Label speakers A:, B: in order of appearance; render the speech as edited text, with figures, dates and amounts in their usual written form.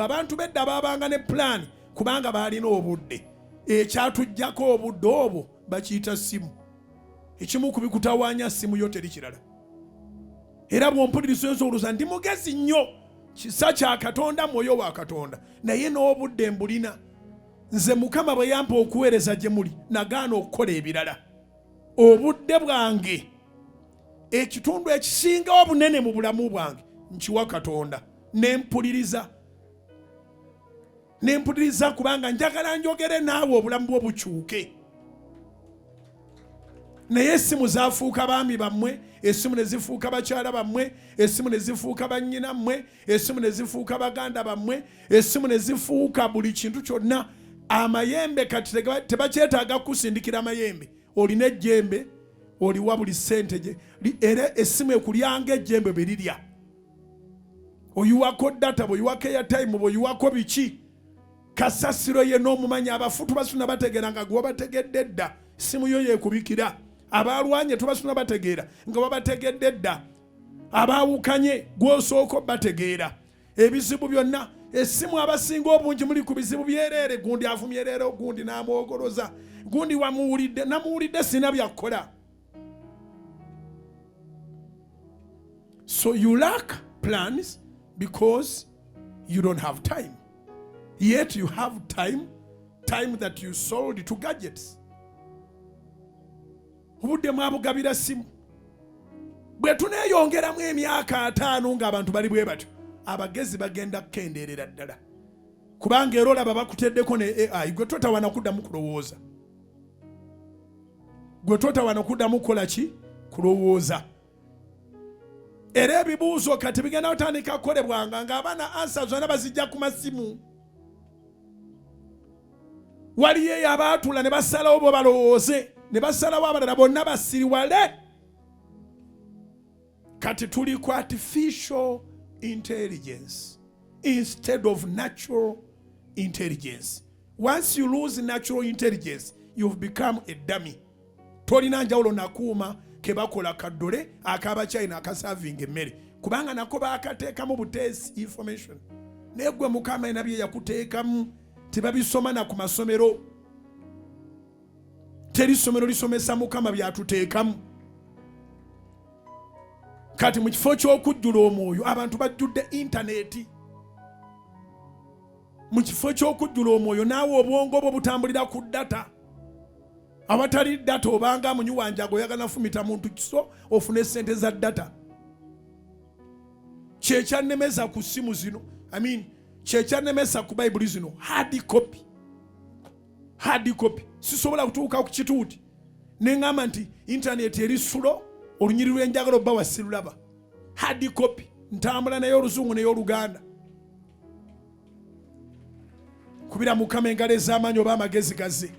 A: Abantu b'edda baabanga ne pulaani kubanga baalina obudde. Ekyatuggyako obudde obwo bakiyita ssimu. Ekimu ku bikutawaanya ssimu yo, teri kirala. Era bw'ompuliriza oyinza olowooza ndi mugezi nnyo. Kisa kya Katonda, mwoyo wa Katonda, naye n'obudde mbulina. Nze Mukama bwe yampa okuweereza gye muli, nagaana okukola ebirala. Obudde bwange, ekitundu ekisinga obunene mu bulamu bwange, nkiwa Katonda nempuliriza nempuliriza, kubanga njagala njogere naawe obulamu bwo bukyuke. Naye essimu zafuuka baami bammwe, essimu ne zifuuka bakyala bammwe, essimu ne zifuuka bannyina mmwe, essimu ne zifuuka baganda bammwe, essimu ne zifuuka buli kintu kyonna. Amayembe kati tebakyetaaga kukusindikira amayembe, olina ejjembe oliwa buli ssente gye, era essimu ekulyanga ejjembe bwe lirya. Oyiwako data, bw'oyiwako airtime, bw'oyiwako biki, kasasiro yenna omumanyi. Abafu tubasuna bategeera nga gwe wabategedde dda, simu yo yeekubikira. Abalwanye tubasuna bategeera nga wabategedde dda. Abaawukanye gw'osooka bategeera. Ebizibu byonna essimu. Abasinga obungi muli ku bizibu byereere. Gundi avumye leero, gundi n'amwogoloza, gundi wamuwulidde, namuwulidde, sina byakukola. So you lack plans because you don't have time, yet you have time, time that you sold to gadgets. Obudde mwabugabira simu. Bwe tuneeyongeramu emyaka 50 ng'abantu bali bwe batyo, abagezi bagenda kukendeerera ddala, kubanga era olaba bakuteddeko ne AI. Gwe totawana kuddamu kulowooza, gwe totawana kuddamu kukola ki? Kulowooza. Era ebibuuzo kati bigenda kutandika kukolebwanga ng'abaana answer zonna bazijja ku masimu. Waliyo eyo abaatula ne basalawo bo balowooze, ne basalawo abalala bonna basiriwale. Kati tuli ku artificial intelligence instead of natural intelligence. Once you lose natural intelligence, you've become a dummy. Tolina njawulo nakuuma kebakola kaddole ak'abachina akasavinga emmere, kubanga nako baakateekamu buteesi information. Naye gwe Mukama ena bye yakuteekamu tebabisoma na ku masomero. Teri ssomero lisomesa Mukama byatuteekamu. Kati mu kifo ky'okujjula omwoyo, abantu bajjudde intaneti. Mu kifo ky'okujjula omwoyo, naawe obwongo bwo butambulira ku data. Awatali data obanga munywi wa njaga, oyagala fumita muntu kiso ofune sente za data. Kyekyannemeza ku simu zino, I mean, kyekyannemesa ku Bayibuli zino hard copy. Hard copy sisobola kutuuka ku kituuti neŋŋamba nti intaneti eri slow, olunyiri lw'enjagala obba wasirulaba. Hard copy ntambula naye Oluzungu naye Oluganda. Kubira Mukama engalo ez'amaanyi oba amagezi gaze.